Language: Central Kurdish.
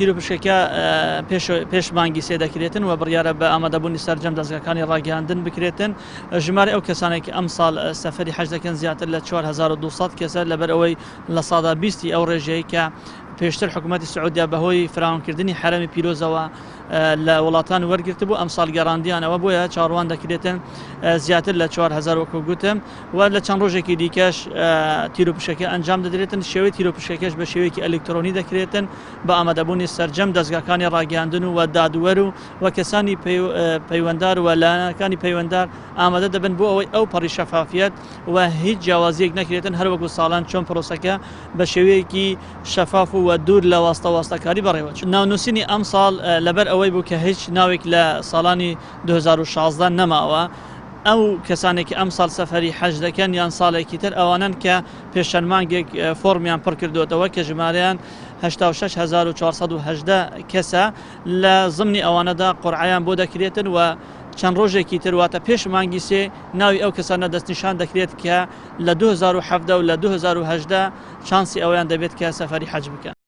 تیروپشکەکە پێش مانگی سێ دەکرێتن و بڕیارە بە ئامادەبوونی سەرجەم دەزگاکانی ڕاگەیاندن بکرێتن. ژمارەی ئەو کەسانەی کە ئەمساڵ سەفەری حەج دەکەن زیاتر لە 4200 کەسە، لەبەر ئەوەی 20% ی ئەو ڕێژەیەی کە پێشتر حکوومەتی سعودیا بەهۆی فراوانکردنی حەرەمی پیرۆزەوە لە وڵاتان وەرگرتبوو ئەمساڵ گەڕاندیانەوە، بۆیە چاوەڕوان دەکرێتن زیاتر لە 4000 وەکو گوتم و لە چەند ڕۆژێکی دیکەش تیروپشکەکە ئەنجام دەدرێتن. شێوەی تیروپشکەکەش بە شێوەیەکی ئەلکترۆنی دەکرێتن بە ئامادەبوونی سەرجەم دەزگاکانی ڕاگەیاندن و دادوەر و و کەسانی پەیوەندار و لایەنەکانی پەیوەندار ئامادە دەبن بۆ ئەوەی ئەو پەڕی شەفافیەت و هیچ جیاوازیەک نەکرێتن، هەروەکو ساڵان چۆن پرۆسەکە بە شێوەیەکی شەفاف و دوور لە واستە واستەکاری بەڕێوەچوو. ناونووسینی ئەمساڵ لەبەر ئەوەی بوو کە هیچ ناوێک لە ساڵانی 2016 نەماوە، ئەو کەسانێک کە ئەمساڵ سەفەری حەج دەکەن یان ساڵێکی تر ئەوانەن کە پێش چەند مانگێک فۆڕمیان پڕکردووەتەوە کە ژمارەیان 86418 کەسە، لە زمنی ئەوانەدا قورعەیان بۆ دەکرێتن و چەند ڕۆژێکی تر واتە پێش مانگی سێ ناوی ئەو کەسانە دەستنیشان دەکرێت کە لە 2017 و لە 2018 چانسی ئەوەیان دەبێت کە سەفەری حەج بکەن.